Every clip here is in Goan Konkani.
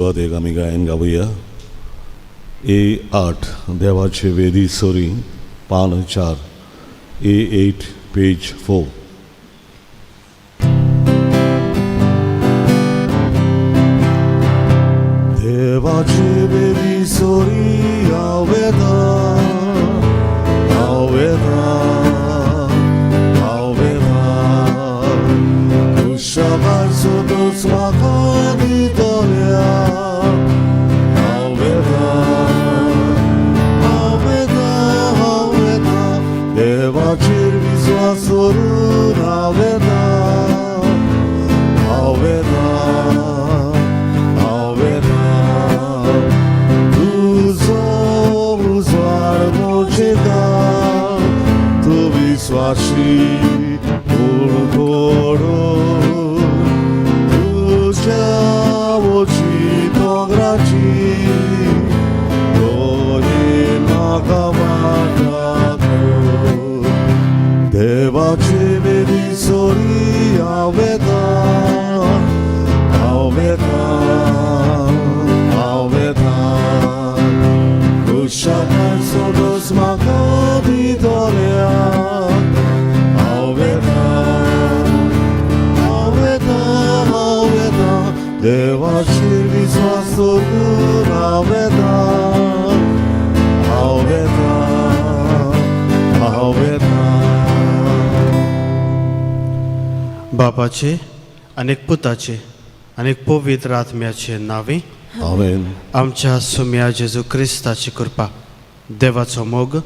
सुरवातेक आमी गायन गावया. ए 8, देवाचे वेदी सोरी, पान 4, ए 8, पेज 4. देवाचे वेदी सोरी हांव येता, हांव येता, हांव येता. कुशाभार तूच म्हाका दितल्या. हांव येता, हांव येता, हांव येता. देवाचेर विस्वास करून हांव येता, हांव येता, हांव येता. तुजो उजवाड मोजेता, तूं विस्वाशी पूण कोडो. तुज्या वची दोंगराची दोनी म्हाका वाटात. देवाचे वेदी सोरी हांव येता, हांव येता, हांव येता. कुशाभार सोदोस म्हाका दितल्या. हांव येता, हांव येता, हांव येता. देवाचेर विस्वास करून हांव येता, हांव येता, हांव येता. बापाचे आनी पुताचे आनी पवित्र आत्म्याचे नांवे. आमेन. आमच्या सुम्या जेजू क्रिस्ताची कृपा, देवाचो मोग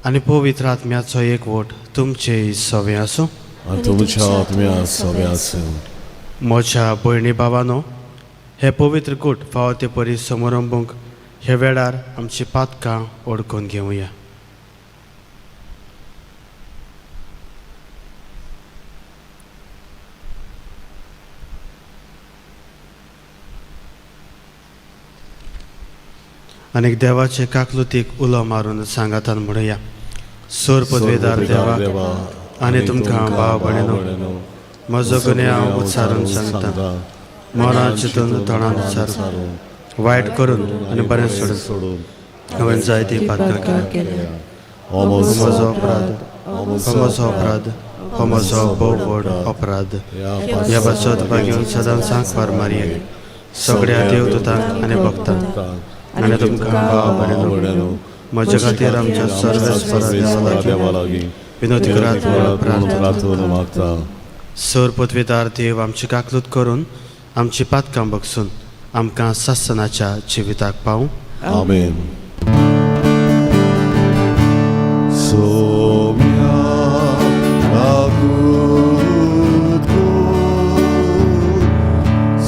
आनी पवित्र आत्म्याचो एकवट तुमचे सवे आसूं. आनी तुमच्या आत्म्या सवे आसूं. म्हज्या भयणी भावानो, हे पवित्र गूट फावो ते परी समारंभूंक हे वेळार आमची पातकां ओडकून घेवया. आनी देवाचे काकलुतीक उलो मारून सांगातान म्हणुया. सोर पदवेदार देवा आनी तुमकां भाव भयणीनो, म्हजो गुन्यांव उच्चारून सांगता. मरां चिंतून तणान उच्चारून, वायट करून आनी बरें सोडून हांवें जायतीं पातकां केल्या. हो म्हजो अपराध, हो म्हजो अपराध, हो म्हजो भोव व्हड अपराध. ह्या पासत भाग्योन सदांच सांगपार मारये, सगळ्या देवदूतांक आनी भक्तांक आनी तुमकां भाव भयणीनो, म्हज्या खातीर आमच्या सर्वेस्परा देवा लागीं विनोदी करात म्हणून प्रार्थना. प्रार्थना मागता. सर पदवेदार देव आमची काकलूत करून आमची पातकां बगसून आमकां सासनाच्या जिविताक पावूं. आमेन. सोम्या काकूत कर,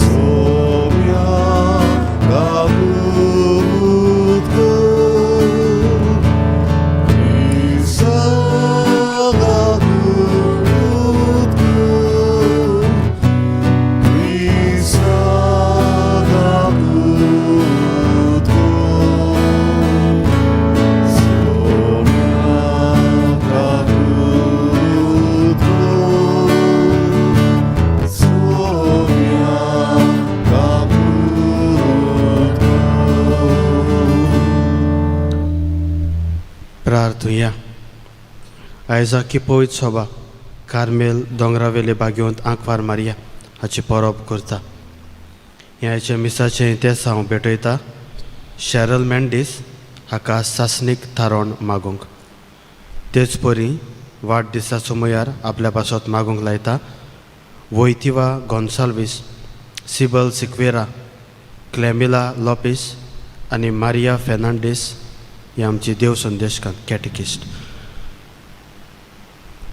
सोम्या काकूत कर, क्रिस्ता काकूत कर, क्रिस्ता काकूत कर, सोम्या काकूत कर, सोम्या काकूत कर. प्रार्थुया. आयजाकी पवित्र सभा कार्मेल दोंगरावेले बागेवंत आंकवार मारिया हाची परब करता. ह्या आयच्या मिसाचें इतिहास हांव भेटयता शॅरल मेंडीस हाका सासणीक थारोवन मागूंक. तेच परी वाडदिसा सुमयार आपल्या पासत मागूंक लायता वैतिवा गोन्साल्वीस, सिबल सिक्वेरा, क्लॅमिला लोपीस आनी मारिया फेर्नांडीस ही आमची देव संदेशकान कॅटिकिस्ट.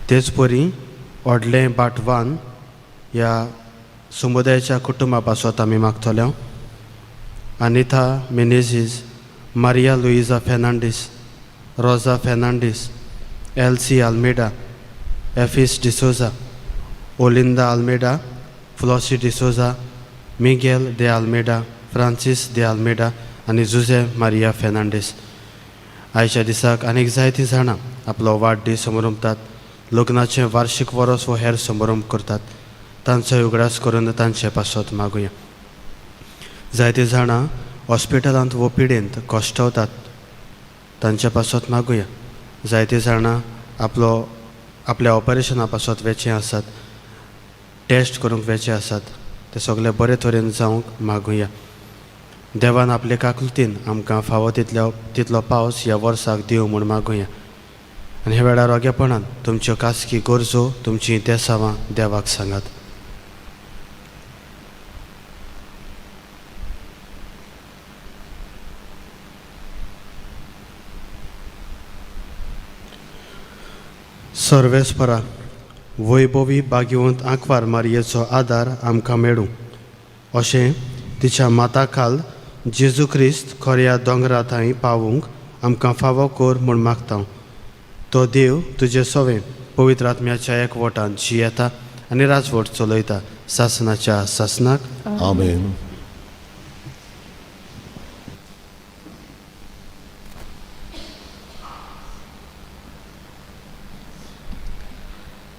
तेच परी व्हडलें बाटवान ह्या समुदायाच्या कुटुंबा पासत आमी मागतले अनिता मिनेझीस, मारिया लुईजा फेर्नांडीस, रोजा फेर्नांडीस, एल्सी आल्मेडा, एफिस डिसोजा, ओलिंदा आल्मेडा, फ्लॉसी डिसोजा, मिगेल दे आल्मेडा, फ्रांसीस दे आल्मेडा आनी जुझे मारिया फेर्नांडीस. आयच्या दिसाक आनीक जायतीं जाणां आपलो वाडदीस समारंभतात, लग्नाचें वार्शीक वरोस वो हेर समारंभ करतात. तांचो उगडास करून तांचे पासत मागुया. जायते जाणां हॉस्पिटलांत वो पिडेंत कश्टवतात तांच्या पासत मागुया. जायते जाणां आपलो आपल्या ऑपरेशना पासत वेचे आसात, टेस्ट करूंक वेचे आसात, ते सगळे बरे तरेन जावंक मागुया. देवान आपले काकुळतीन आमकां फावो तितलो तितलो पावस ह्या वर्साक दिवं म्हूण मागुया. आनी ह्या वेळार ओगेपणान तुमच्यो खासगी गरजो, तुमचीं देसावां देवाक सांगात. सर्वेस्परा, वैभवी भाग्यवंत आंकवार मारयेचो आदार आमकां मेळूं अशें तिच्या माता खाल जेजू क्रिस्त खऱ्या दोंगरा थंय पावूंक आमकां फावो कर म्हूण मागता. तो देव तुजे सवें पवित्र आत्म्याच्या एकवटान जियेता आनी राजवट चलयता सासनाच्या सासनाक. आमेन.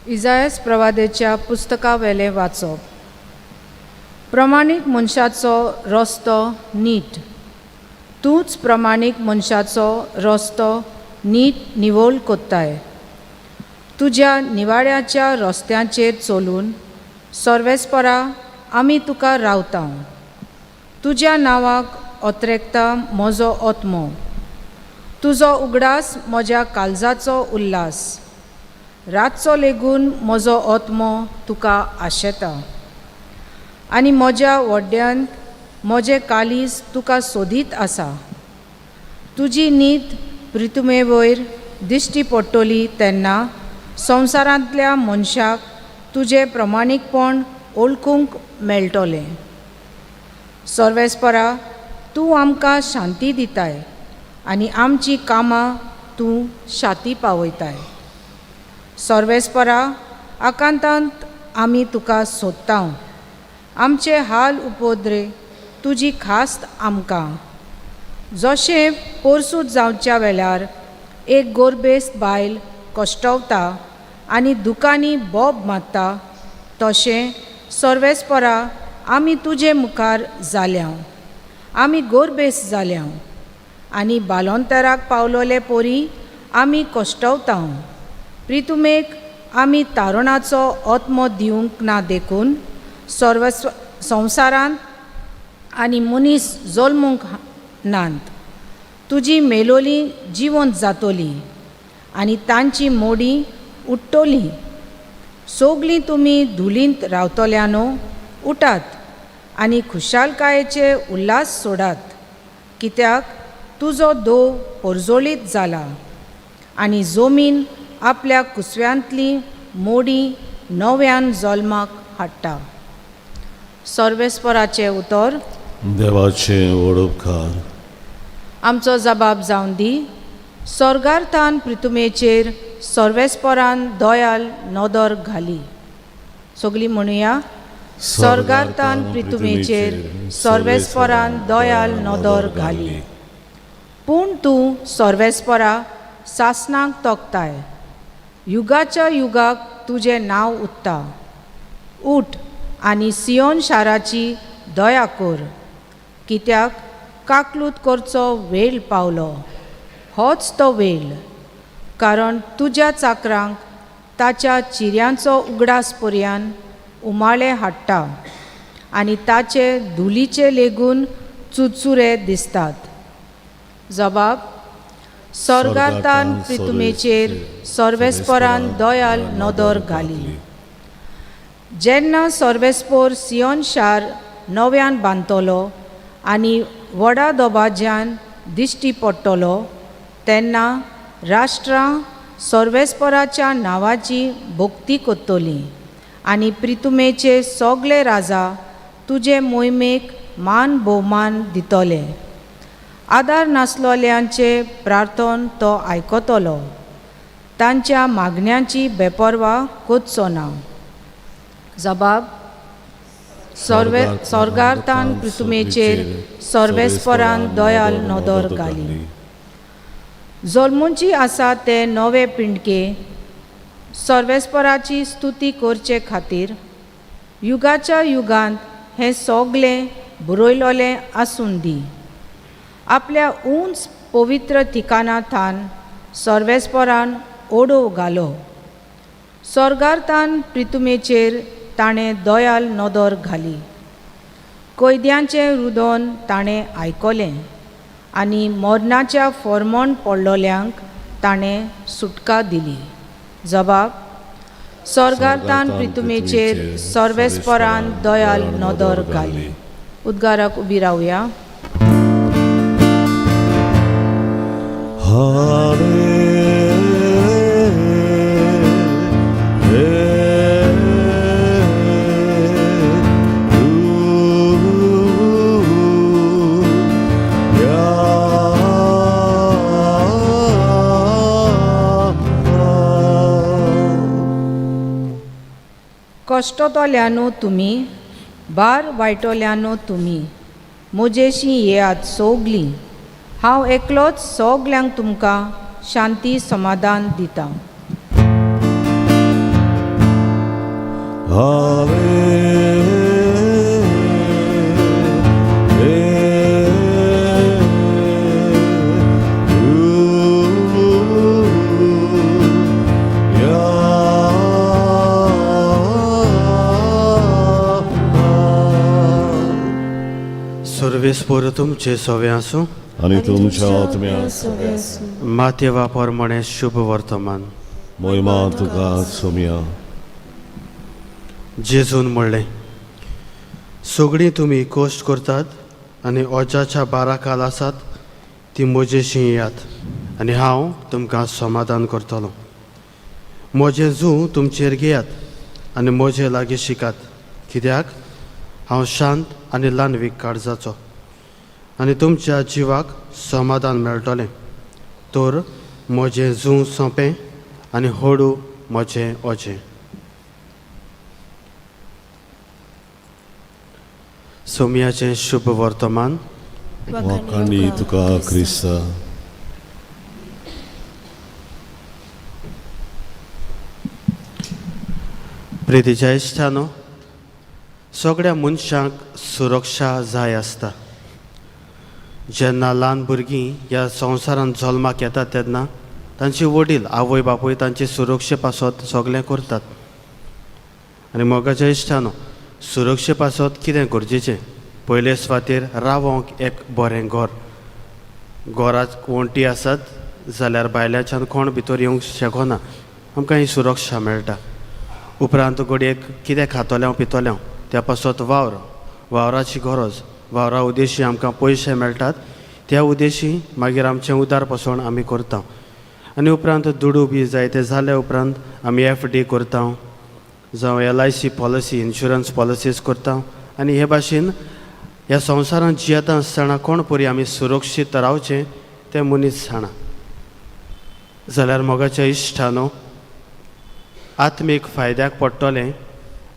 इजायस प्रवादेच्या पुस्तकावेलें वाचप. प्रमाणीक मनशाचो रस्तो नीट, तूंच प्रमाणीक मनशाचो रस्तो नीट निवळ कोत्ताय. तुज्या निवाड्याच्या रस्त्यांचेर चलून सर्वेस्परा आमी तुका रावता. तुज्या नांवाक ओतरेकता म्हजो आत्मो, तुजो उगडास म्हज्या काळजाचो उल्हास. रातचो लेगून म्हजो आत्मो तुका आशेता आनी म्हज्या वड्ड्यांत म्हजें काळीज तुका सोदीत आसा. तुजी नीत प्रितुमे वयर दिश्टी पडटली तेन्ना संवसारांतल्या मनशाक तुजें प्रमाणीकपण वळखूंक मेळटलें. सर्वेस्परा, तूं आमकां शांती दिताय आनी आमचीं कामां तूं शांती पावयताय. सर्वेस्परा, आकांतांत आमी तुका सोदता. आमचे हाल उपद्रे तुजी खास्त आमकां. जशें पोरसूत जावच्या वेळार एक गोरबेस्त बायल कश्टवता आनी दुकांनी बोब मारता तशें सर्वेस्परा आमी तुजे मुखार जाल्या. आमी गोरबेस्त जाल्या आनी बालोंतराक पावलोले पोरी आमी कश्टवता. प्रितुमेक आमी तारुणाचो आत्मो दिवंक ना देखून सर्वस्व संवसारांत आनी मनीस जल्मूंक नात. तुजी मेलोली जिवंत जातली आनी तांची मोडी उडटली. सोगलीं तुमी धुलींत रावतल्यानो, उठात आनी खुशालकायेचे उल्हास सोडात, कित्याक तुजो दोव पोरजोळीत जाला आनी जमीन आपल्या कुसव्यांतली मोडी नव्यान जल्माक हाडटा. सर्वेस्पराचें उतर. देवाचें व्हड उपकार. आमचो जबाब जावन दी. सोर्गार्थान प्रितुमेचेर सर्वेस्परान दयाल नदर घाली. सगळीं म्हणुया, सोर्गार्थान प्रितुमेचेर सर्वेस्परान दयाल नदर घाली. पूण तूं सर्वेस्परा सासणाक तोखताय, युगाच्या युगाक तुजें नांव उत्ता. उठ आनी सियोन शाराची दया कर, कित्याक काकलूत करचो वेळ पावलो, होच तो वेळ. कारण तुज्या चाकरांक ताच्या चिऱ्यांचो उगडास पर्यान उमाळे हाडटा आनी ताचे धुलीचे लेगून चुरचुरे दिसतात. जबाब. सोर्गार्थान प्रितुमेचेर सर्वेस्परान दयाल नदर घाली. जेन्ना सर्वेस्पोर सियोन शार नव्यान बांदतलो आनी व्हडा दबाज्यान दिश्टी पडटलो तेन्ना राष्ट्रां सर्वेस्पराच्या नांवाची भक्ती करतलीं आनी प्रितुमेचे सगळे राजा तुजे मोहिमेक मान भोवमान दितले. आदार नासलोल्यांचे प्रार्थन तो आयकतलो, तांच्या मागण्यांची बेपर्वा करचो ना. जबाब. सर्वे सोर्गार्थान प्रितुमेचेर सर्वेस्परान दयाल नदर घाली. जल्मुची आसा ते नवे पिंडके सर्वेस्पराची स्तुती करचे खातीर युगाच्या युगांत हें सगलें बरयलोलें आसून दी. आपल्या उंच पवित्र ठिकाणा थान सर्वेस्परान ओडोव घालो. सोर्गारतान प्रितुमेचेर ताणें दयाल नदर घाली. कैद्यांचें रुदन ताणें आयकलें आनी मरणाच्या फॉर्मोन पडलोल्यांक ताणें सुटका दिली. जबाब सोर्गारतान प्रितुमेचेर सर्वेस्परान दयाल नदर घाली. उद्गाराक उबी रावया. कश्टतल्यानो तुमी, भार वायटोल्यानो तुमी, म्हजेशी येयात सोगलीं. हांव एकलोच सोगल्यांक तुमकां शांती समाधान दितां. सर्वेस्पोर तुमचे सवे आसूं. आनी तुमच्या आत्म्या मातेवा प्रमाणे शुभ वर्तमान. मोहिमा तुका सोम्या. जेजून म्हणलें, सगळीं तुमी कश्ट करतात आनी ओजाच्या बाराखाल आसात ती म्हजेशी येयात आनी हांव तुमकां समाधान करतलो. म्हजें जूं तुमचेर घेयात आनी म्हजे लागीं शिकात, कित्याक हांव शांत आनी ल्हानवीक काळजाचो आनी तुमच्या जिवाक समाधान मेळटलें. तर म्हजें जूं सोंपें आनी हळू म्हजें ओजें. सोमयाचें शुभ वर्तमान. वाखाणी तुका क्रिस्ता. प्रितीच्या इश्टानो, सगळ्या मनशांक सुरक्षा जाय आसता. जेन्ना ल्हान भुरगीं ह्या संवसारांत जल्माक येतात तेन्ना तांचे वडील आवय बापूय तांचे सुरक्षे पासत सगळें करतात. आनी मोगाच्या इश्टानो, सुरक्षे पासत कितें गरजेचें? पयले सुवातेर रावोंक एक बरें घर. घराक वण्टी आसत जाल्यार भायल्याच्यान कोण भितर येवंक शकना, आमकां ही सुरक्षा मेळटा. उपरांत घडयेक कितें खातलें हांव पितलें हांव त्या पासत वावर, वावराची गरज, वावरा उद्देशी आमकां पयशे मेळटात, त्या उद्देशी मागीर आमचें उदार पोसवण आमी करता. आनी उपरांत दुडू बी जाय ते जाल्या उपरांत आमी एफ डी करता, जावं LIC policy, insurance policies करता. आनी हे भाशेन ह्या संवसारांत जियेता आसतना कोण परी आमी सुरक्षीत रावचें तें मनीस जाणा. जाल्यार मोगाच्या इश्टानो, आत्मीक फायद्याक पडटलें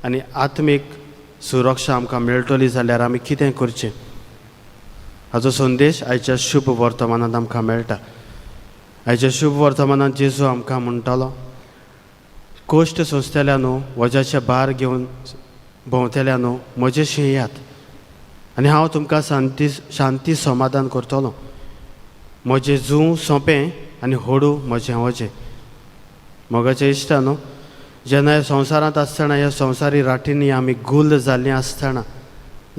आनी आत्मीक सुरक्षा आमकां मेळटली जाल्यार आमी कितें करचें हाचो संदेश आयच्या शुभ वर्तमानांत आमकां मेळटा. आयच्या शुभ वर्तमानांत जेजू आमकां म्हणटालो, कश्ट सोंसतल्या न्हू, वज्याचे भार घेवन भोंवतल्या न्हू, म्हजेशी येयात आनी हांव तुमकां शांती शांती समाधान करतलो. म्हजें जूं सोंपें आनी हळू म्हजें वजें. मोगाच्या इश्टानो, जेन्ना ह्या संवसारांत आसतना ह्या संवसारी राटींनी आमी गुल्ल जाल्लीं आसतना,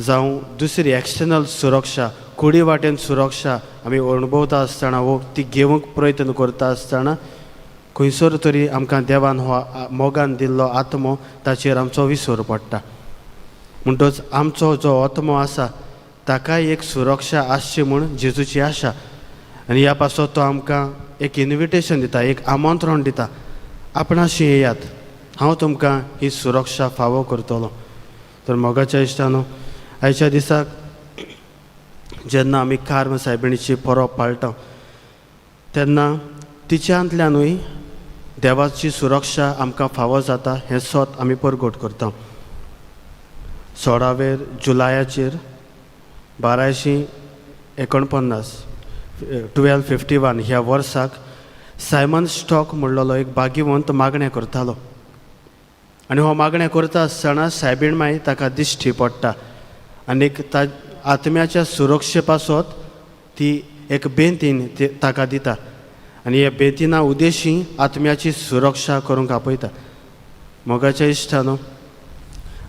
जावं दुसरी एक्सटर्नल सुरक्षा, कुडी वाटेन सुरक्षा आमी अणभवता आसतना वो ती घेवंक प्रयत्न करता आसतना खंयसर तरी आमकां देवान हो मोगान दिल्लो आत्मो ताचेर आमचो विसर पडटा. म्हणटच आमचो जो आत्मो आसा ताकाय एक सुरक्षा आसची म्हूण जेजूची आशा. आनी ह्या पासत तो आमकां एक इन्विटेशन दिता, एक आमंत्रण दिता, आपणाशी येयात, हांव तुमकां ही सुरक्षा फावो करतलो. तर मोगाच्या इश्टानो, आयच्या दिसाक जेन्ना आमी कार्म सायबिणीची परब पाळटा तेन्ना तिच्यांतल्यानूय देवाची सुरक्षा आमकां फावो जाता हें सत आमी परगट करता. 16 जुलायाचेर 1249 1251 ह्या वर्साक सायमन स्टॉक म्हणलेलो एक भाग्यवंत मागणें करतालो. आनी हो मागणें करता आसतना सायबीण माई ताका दिश्टी पडटा आनीक आत्म्याच्या सुरक्षे पासत ती एक बेंतीन ताका दिता आनी ह्या बेंतिना उद्देशी आत्म्याची सुरक्षा करूंक आपयता. मोगाच्या इश्टानो,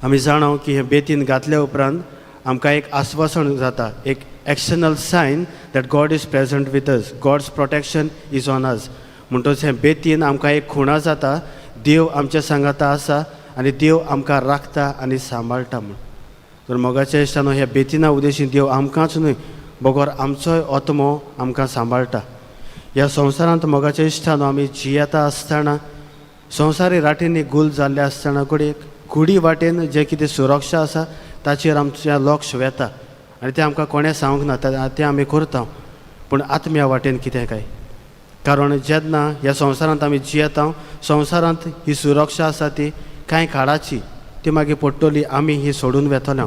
आमी जाणा की हें बेतीन घातल्या उपरांत आमकां एक आस्वासन जाता, एक external sign that God is present with us, God's protection is on us. म्हणटच हें बेतीन आमकां एक खुणा जाता, देव आमच्या सांगाता आसा आनी देव आमकां राखता आनी सांबाळटा म्हूण. तर मोगाच्या इश्टानो, ह्या बेतिना उद्देशी देव आमकांच न्हय बगर आमचोय आत्मो आमकां सांबाळटा. ह्या संवसारांत मोगाच्या इश्टानो आमी जियेता आसतना, संवसारी राटींनी गुल जाल्ले आसतना कडेन कुडी वाटेन जें कितें सुरक्षा आसा ताचेर आमचें लक्ष वेता आनी तें आमकां कोणें सांगूंक ना, तें आमी करता. पूण आत्म्या वाटेन कितें काय? कारण जेन्ना ह्या संवसारांत आमी जियेता, संवसारांत ही सुरक्षा आसा ती कांय काळाची, ती मागीर पडटली, आमी ही सोडून वेतले.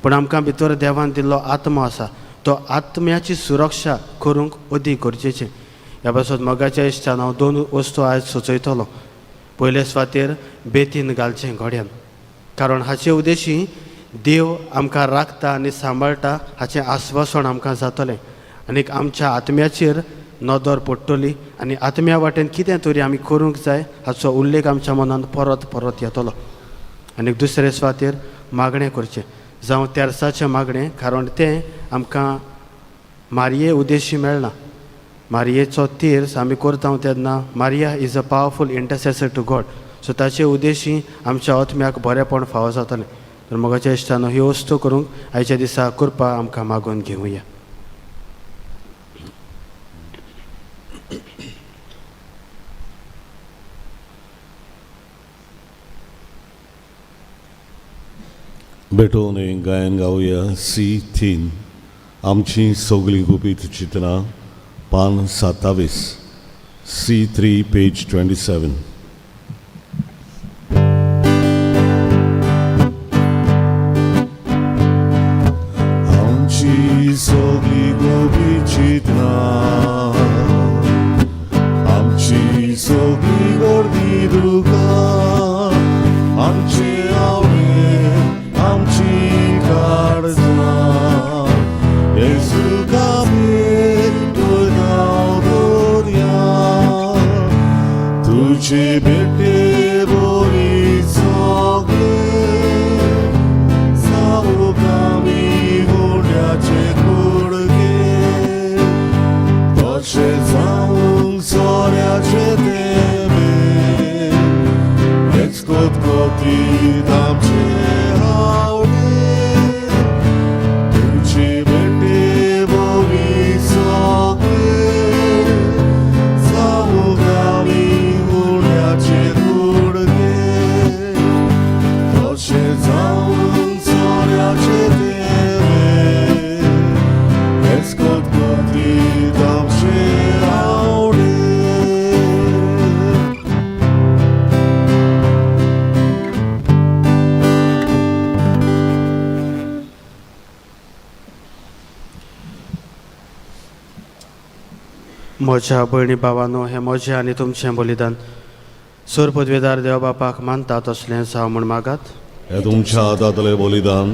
पूण आमकां भितर देवान दिल्लो आत्मो आसा, तो आत्म्याची सुरक्षा करूंक अदीक गरजेचें. ह्या पासत मोगाच्या इश्टान हांव दोन वस्तू आयज सुचयतलो. पयले सुवातेर बेतीन घालचें घोड्यान, कारण हाचे उद्देशी देव आमकां राखता आनी सांबाळटा हाचें आस्वासन आमकां जातलें आनीक आमच्या आत्म्याचेर नदर पडटली आनी आत्म्या वाटेन कितें तरी आमी करूंक जाय हाचो उल्लेख आमच्या मनांत परत परत येतलो. आनी दुसरे सुवातेर मागणें करचें, जावं तेर्साचें मागणें, कारण तें आमकां मारये उद्देशी मेळना. मारयेचो तीर्स आमी करता तेन्ना Maria is a powerful intercessor to God, so ताचे उद्देशी आमच्या आत्म्याक बरेंपण फावो जातलें. तर मोगाच्या इश्टानो, ह्यो वस्तू करूंक आयच्या दिसा कृपा आमकां मागून घेवया. भेटोवन गायन गावया C3, आमची सगळीं गुपीत चित्रां, पान 27, C3 page 27. आमची सगळीं गुपीत चित्रां, आमची सगळीं गर्दी दुकां, आमचे आवडे आमची काळजां, येसू दर्या, तुझे भेटे बोरी सगळे जावंक आमी गुंड्याचे कुडके, तशें जावंक सोऱ्याचे तेंबे, हेच कोतकोतीत आमचे आवडे, तुझे भेटे बोरी सगळे जावंक आमी गुंड्याचे कुडके, तशें जावंक सोऱ्याचे तेंबे, हेच कोतकोतीत आमचे आवडे. म्हज्या भयणी भावानो, हें म्हजें आनी तुमचें बलिदान सोर पदवेदार देव बापाक मानता तसलें जावं म्हूण मागात. हे तुमच्या हातांतलें बलिदान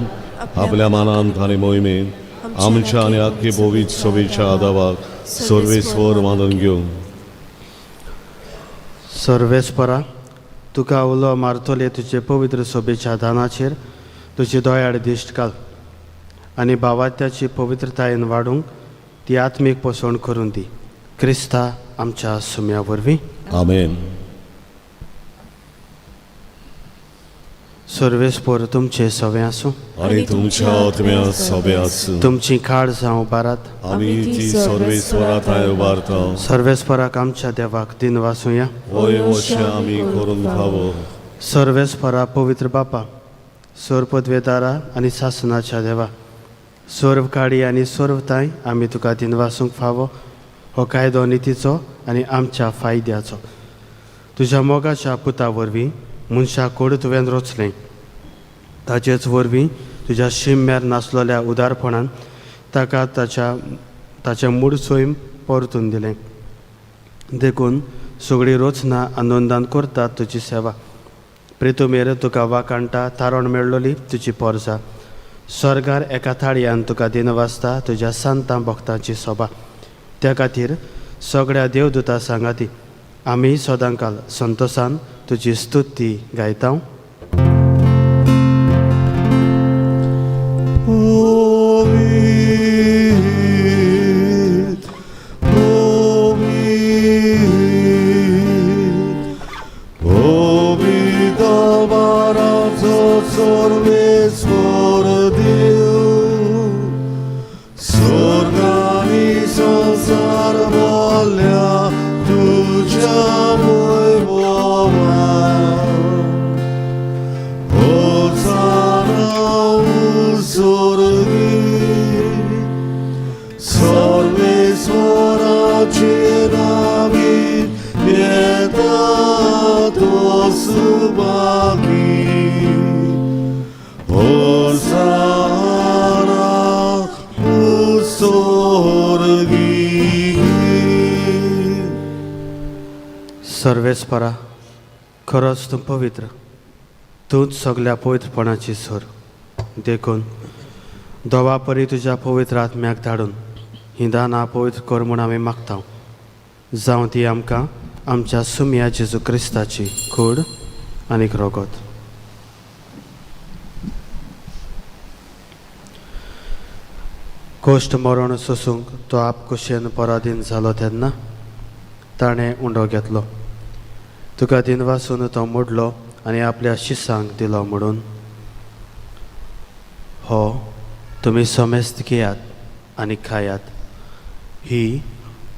आपल्या मानान आनी मोहिमेन आमच्या आनी आख्खी भोवीत सोबीच्या आदावाक सर्वेस्वर मानून घेवन. सर्वेस्परा, तुका उलो मारतले तुजे पवित्र सोबेच्या दानाचेर तुजी दोयाड दिश्ट घाल आनी भावात्याची पवित्रतायेन वाडूंक ती आत्मीक पोसवण करून दी, क्रिस्ता आमच्या सुम्या वरवीं. आमेन. सर्वेस्पर तुमचे सवे आसूं. आनी तुमच्या आत्म्या सोबे आसूं. तुमची काळ जावं बारात. आमी ती सर्वेस्वरा थंय उबारता. सर्वेस्पराक आमच्या देवाक दिन वासुया. होय, वशें आमी करूंक फावो. सर्वेस्परा, पवित्र बापा, सोर पदवेदारा आनी सासनाच्या देवा, सर्व काडी आनी सर्वताय आमी तुका दिनवासूंक फावो. हो कायदो नितीचो आनी आमच्या फायद्याचो. तुज्या मोगाच्या पुता वरवीं मनशाक कोड तुवें रचलें, ताचेच वरवीं तुज्या शिम्यार नासलेल्या उदारपणान ताका ताच्या ताचें मूळ सैम परतून दिलें. देखून सगळी रचना आनंदान करतात तुजी सेवा. प्रितुमेर तुका वाकाणटा तारण मेळ्ळोली तुजी पोरसा स्वर्गार एका थाळयान तुका दिनवासता तुज्या सांतां भक्तांची सोबा. त्या खातीर सगळ्या देवदूता सांगाती आमी सदांकाल संतोसान तुजी स्तुती गायता. सर्वेस्परा, खरोच तूं पवित्र, तूंच सगल्या पवित्रपणाची सर. देखून दोवा परी तुज्या पवित्र आत्म्याक धाडून ही दानां पवित्र कर म्हूण आमी मागता. जावं ती आमकां आमच्या सुमया जेजू क्रिस्ताची कूड आनीक रोगत. कोश्ट मरण सोसूंक तो आपकुशेन पराधीन जालो तेन्ना ताणें उंडो घेतलो. तुका दिनवासून तो मोडलो आनी आपल्या शिसांक दिलो म्हणून, हो तुमी समेस्त घेयात आनी खायात, ही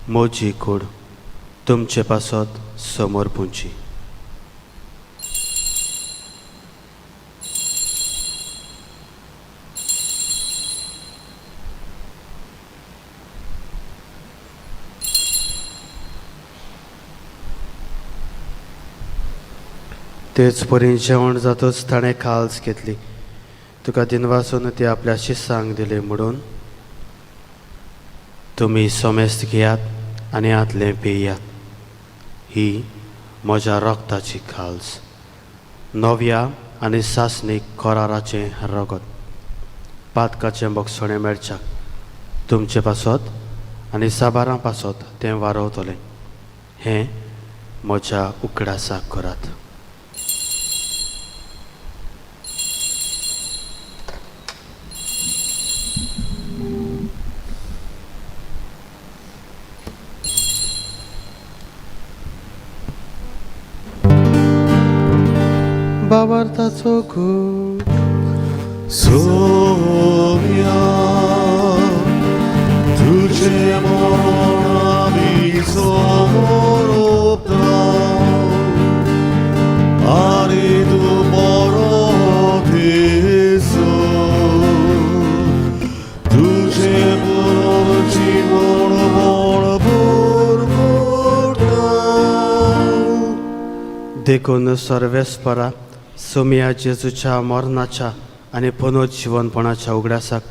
म्हजी कूड तुमचे पासत समोर पुंची. तेच परी जेवण जातच ताणें खाल्स घेतली. तुका दिनवासून ती आपल्या शिसांक दिली म्हणून, तुमी समेस्त घेयात आनी हातलें पियात, ही म्हज्या रक्ताची खाल्स, नव्या आनी सासणीक कराराचें रगत, पातकाचें बक्षणें मेळच्याक तुमचे पासत आनी साबारां पासत तें वारवतलें. हें म्हज्या उकडासाक करात. बाबार्थाचो खूब सोम्या तुझे मरण आमी समोर ओंपता आनी तूं परत येसो तुझे पुनर्जीवन बळ भरपूरता. देखून सर्वेस्परा सोमया जेजूच्या मरणाच्या आनी पुनर्जिवनपणाच्या उगडासाक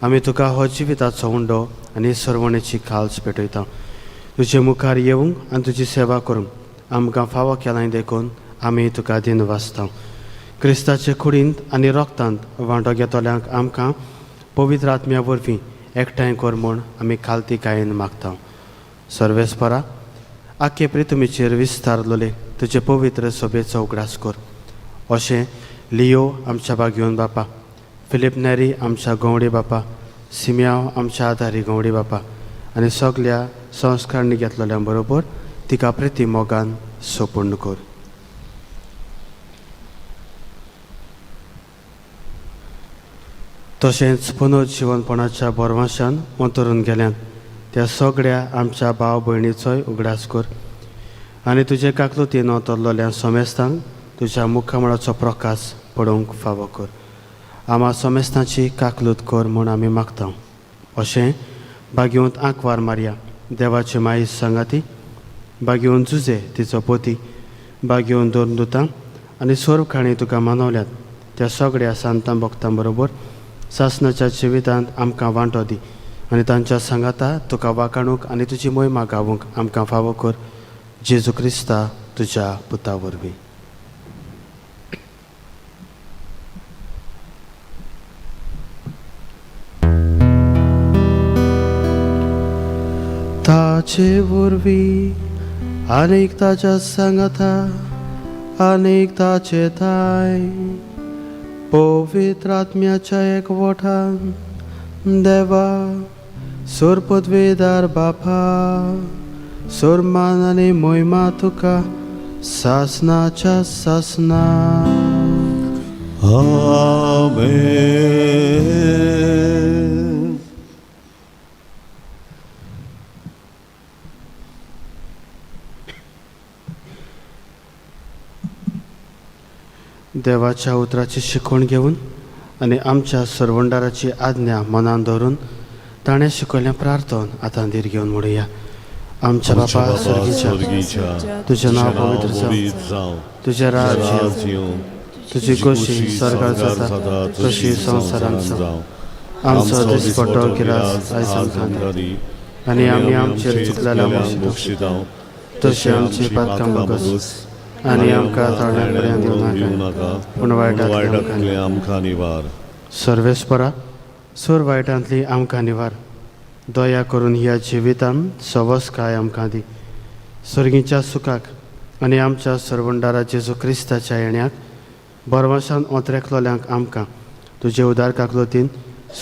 आमी तुका हो जिविताचो उंडो आनी सरवणेची खाल्स पेटयता. तुजे मुखार येवंक आनी तुजी सेवा करूंक आमकां फावो केलां देखून आमी तुका दिनवासता. क्रिस्ताचे कुडींत आनी रोगतांत वांटो घेतल्यांक आमकां पवित्र आत्म्या वरवीं एकठांय कर म्हूण आमी खालतीकायेन मागता. सर्वेस्परा, आख्खे प्रितुमीचेर विस्तारलोले तुजे पवित्र सभेचो उगडास कर. अशें लियो आमच्या बागयोन बापा, फिलीप नेरी आमच्या गंवडी बापा, सिम्याव आमच्या आदारी गंवडी बापा आनी सगल्या संस्कारणी घेतलेल्या बरोबर तिका प्रिती मोगान सोपूर्ण कर. तशेंच पुनर्जिवनपणाच्या बरवाशान अंतरून गेल्यान त्या सगळ्या आमच्या भाव भयणीचोय उगडास कर आनी तुजे काकलुतीन अंतरलेल्या समेस्तांक तुज्या मुखामळाचो प्रकाश पडोवंक फावो कर. आमा समेस्तांची काकलूत कर म्हूण आमी मागता. अशें बागेवंत आंकवार मारया देवाचे माई सांगाती, बागेवन जुजे तिचो पोती, बागेवन दोन दुतां आनी सोरखाणी तुका मानवल्यात त्या सगळ्या सांतां भक्तां बरोबर सासणाच्या जिवितांत आमकां वांटो दी आनी तांच्या सांगाता तुका वाखाणूंक आनी तुजी मोहिमा गावूंक आमकां फावो कर. जेजू क्रिस्ता तुज्या पुता वरवीं. ताचे वरवीं आनीक ताच्या सांगाता आनीक ताचे थाय पवित्र आत्म्याच्या एकवठान देवा सोरपदवेदार बापा सोरमान आनी मोहिमा तुका सासनाच्या सासना. आमेन. देवाच्या उतराची शिकवण घेवन आनी आमच्या सरवंडाराची आज्ञा मनान धरून ताणें शिकयल्लें प्रार्थन आतां धीर घेवन म्हणुया. आमच्या आमच्या बापा बापा स्वर्गीच्या, स्वर्गीच्या, तुजें नांव पवित्र जावं, पवित्र जावं, तुजें राज्य राज येवं, तुजी खोशी स्वर्गार जाता तशी संवसारांत जावं. आमचो दिसपट्टो गिरास आयज आमकां दी आनी आमी आमचेर चुकलेल्या बक्षितांव तशी आमची पातकां भोगस आनी आमकां ताळण्या पर्यंत दिवं नाका, पूण वायटांतली आमकां निवार. सर्वेस्परा सोर वायटांतली आमकां निवार. दया करून ह्या जिवितान सवसकाय आमकां दी. सर्गीच्या सुखाक आनी आमच्या सरवंडारा जेजू क्रिस्ताच्या येण्याक बरवासान ओंतरेकलोल्यांक आमकां तुजे उदार काकलोतीन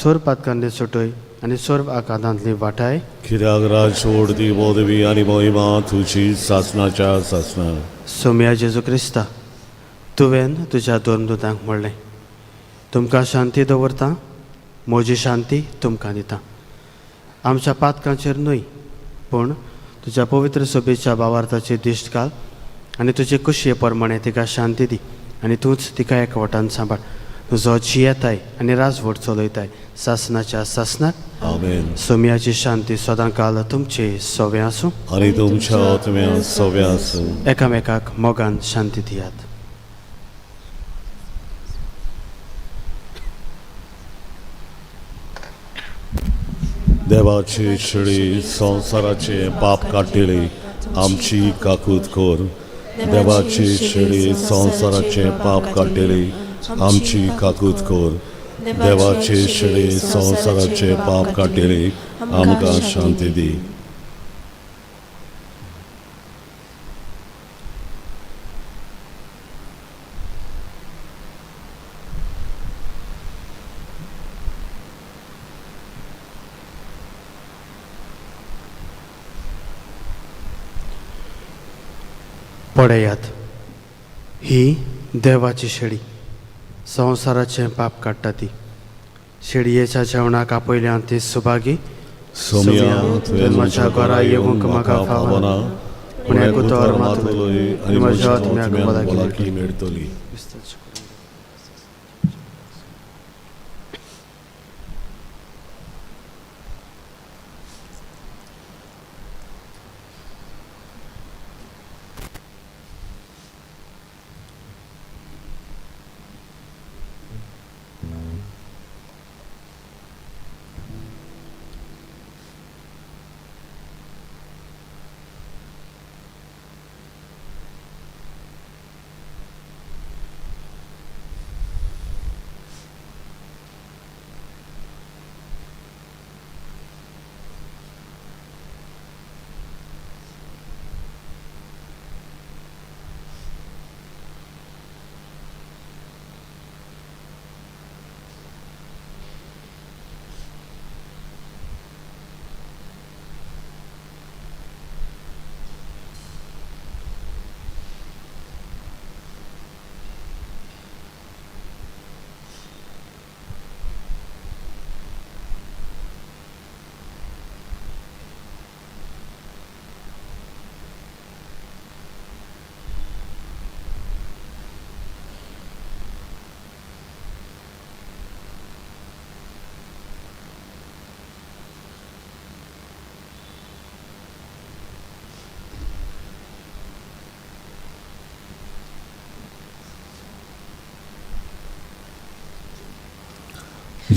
सोर पातकांनी सुटय आनी सोर आकांतांतली वाटाय. कित्याक राज ओडती पदवी आनी महिमा तुजी सासनाच्या सासना. सोम्या जेजू क्रिस्ता, तुवें तुज्या दोन दुतांक म्हणलें, तुमकां शांती दवरता, म्हजी शांती तुमकां दिता. आमच्या पातकांचेर न्हय पूण तुज्या पवित्र सभेच्या बावार्थाची दिश्ट घाल आनी तुजे कुशये प्रमाणे तिका शांती दी आनी तूंच तिका एकवटान सांबाळ. तुजो जियेताय आनी राजवट चलयताय सासनाच्या सासनाक. आमेन. सोम्याची शांती सदां काल तुमचे सवे आसूं आनी तुमच्या आत्म्या सव्या आसूं. एकामेकाक मोगान शांती दियात. देवाची शेळी संवसाराचे पाप काडटली आमची काकूत कर. देवाची शेळी संवसाराचे पाप काडटली आमची काकूत कर. देवाची शेळी संवसाराचे पाप काडटली आमकां शांती दी. पळयात, ही देवाची शेळी संवसाराचें पाप काडटा ती. शेळयेच्या जेवणाक आपयल्यान ती सुभागी. सोम्या, तुवें म्हज्या घरा येवंक म्हाका फावना, पूण एक उतर मात उलय आनी म्हज्या आत्म्याक भलायकी मेळटली.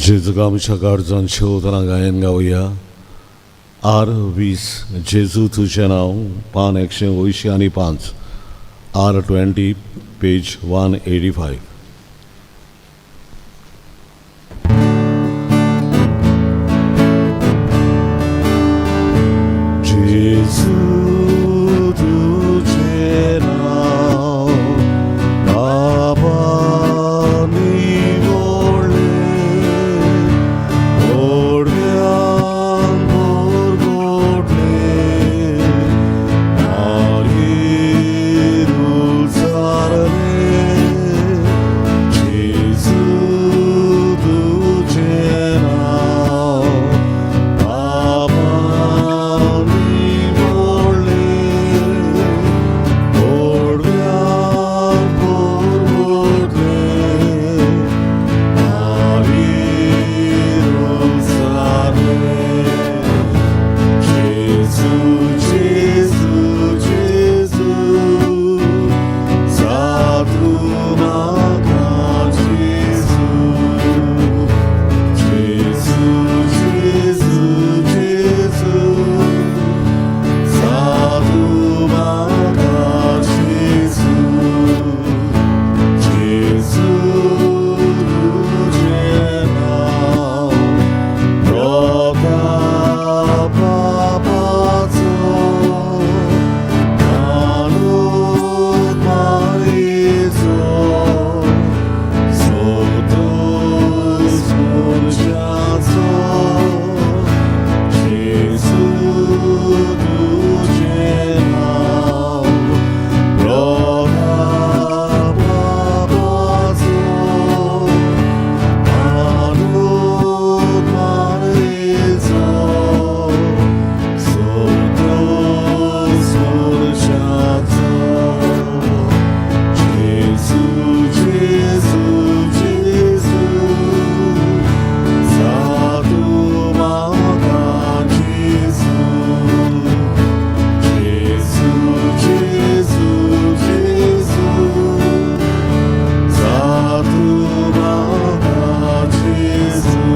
जेजूक आमच्या काळजान शेवतना गायन गावया. आर 20 जेजू तुजें नांव, पान 185, आर 20 पेज 185. जेजू तुझें नांव बाबा निवडलें व्हडल्यान परगटलें मागीर उचारलें जेजू तुझें नांव बाबा निवडलें व्हडल्यान परगटलें मागीर उचारलें जेजू जेजू जेजू जा तूं म्हाका जेजू जेजू जेजू जेजू जा तूं म्हाका जेजू जेजू तुझें नांव प्रतापा पाचो आनंद मारीचो सोदोस मनशाचो जेजू तुझें नांव प्रतापा पाचो आनंद मारीचो सोदोस मनशाचो जेजू जेजू जेजू जा तूं म्हाका जेजू जेजू जेजू जेजू जा तूं म्हाका जेजू.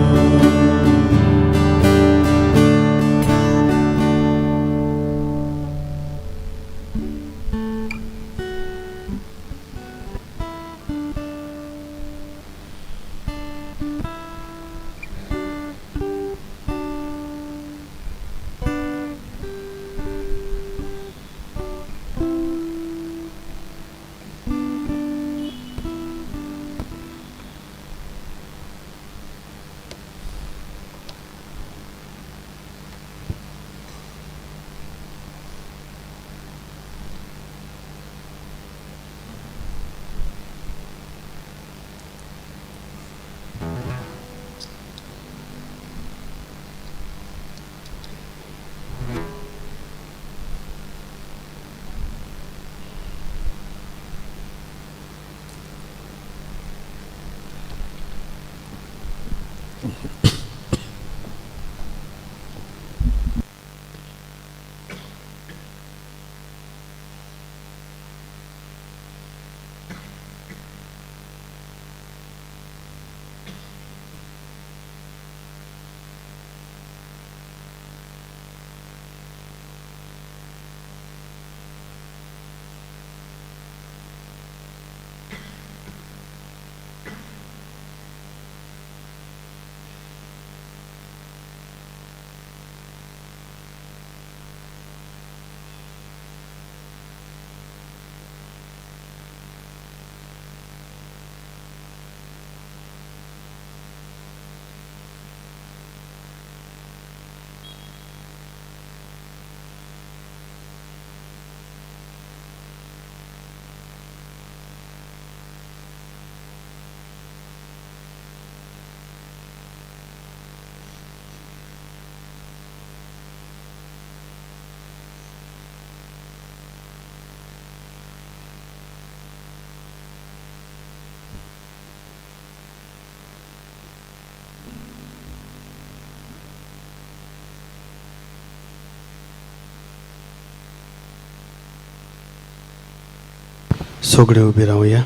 सगळे उबी रावया,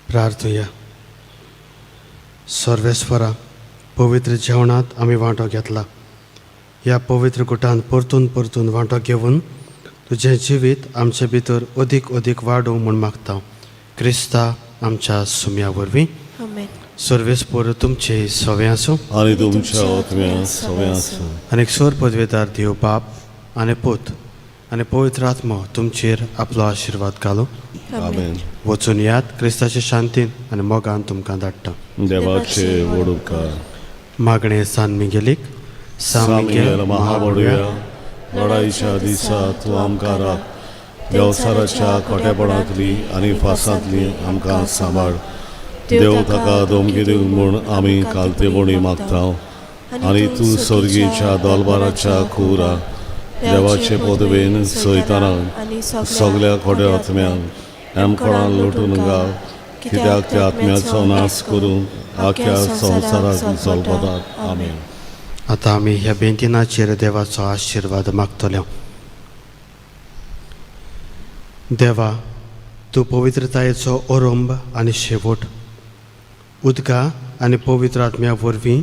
प्रार्थुया. सर्वेस्वरा, पवित्र जेवणांत आमी वांटो घेतला. ह्या पवित्र गुटान परतून परतून वांटो घेवन तुजें जिवीत आमचे भितर अदीक अदीक वाडूं म्हूण मागता, क्रिस्ता आमच्या सुम्या वरवीं. आमेन. सर्वेस्पोर तुमचे सवे आसूं. आनी तुमच्या आत्म्या सवे आसूं. आनी सोर पदवेदार देव बाप आनी पूत आनी पवित्र आत्मो तुमचेर आपलो आशिर्वाद घालूं. आमेन. वचून यात, क्रिस्ताचे शांतीन आनी मोगान तुमकां धाडटा. देवाचे व्हड उपकार. मागणें सान मिगेलीक. सान मिगेल महाबडुया, लढाईच्या दिसा तूं आमकां राख. देवसाराच्या खोटेपणांतली आनी फासांतली आमकां सांबाळ. देव ताका धमकी दिवंक म्हूण आमी कालतेपणी मागता आनी तूं सर्गीच्या दोलबाराच्या कुरा देवाचे पदवेन सयतानाक सगल्या खोट्या आत्म्यांक आमकोणान लुटून घाल, कित्याक त्या आत्म्याचो नाश करून आख्या संवसाराक जल्पतात. आमेन. आतां आमी ह्या बेंतिनाचेर देवाचो आशिर्वाद मागतले. देवा, तूं पवित्रतायेचो ओरंब आनी शेवट. उदका आनी पवित्र आत्म्या वरवीं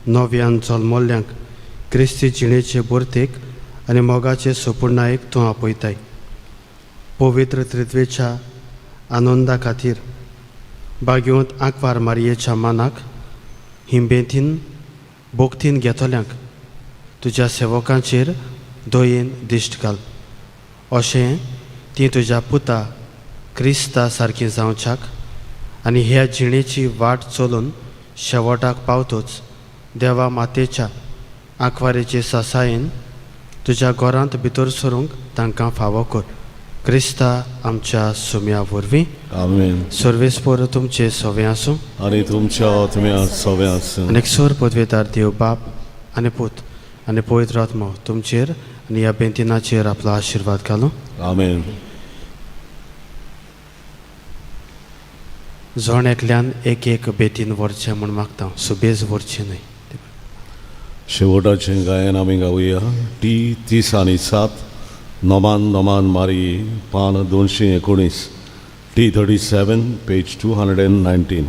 नव्यान जल्मल्ल्यांक क्रिस्ती जिणेचे भरतेक आनी मोगाचे सुपुर्णायेक तूं आपयताय. पवित्र त्रित्वेच्या आनंदा खातीर बागेवंत आंकवार मारयेच्या मानाक ही बेंतीन भोक्तीन घेतल्यांक तुज्या सेवकांचेर दयेन दिश्ट घाल, अशें ती तुज्या पुता क्रिस्ता सारकी जावच्याक आनी ह्या जिणेची वाट चलून शेवटाक पावतोच देवा मातेच्या आंकवारेचे सासायेन तुज्या घरांत भितर सरूंक तांकां फावो कर, क्रिस्ता आमच्या सुम्या वरवीं. आमेन. सर्वेस्पोर तुमचे सवे आसूं. आनी तुमच्या आत्म्या सवे आसूं. आनी सोर पदवेदार देव बाप आनी पूत आनी पवित्र आत्मो तुमचेर आनी ह्या बेंतिनाचेर आपलो आशिर्वाद घालूं. आमेन. जण एकल्यान एक एक बेतीन व्हरचें म्हूण मागता, सुबेज व्हरचें न्हय. शेवटाचें गायन आमी गावया टी 37 नमान नमान मारी, पान 219, T 37, page 219.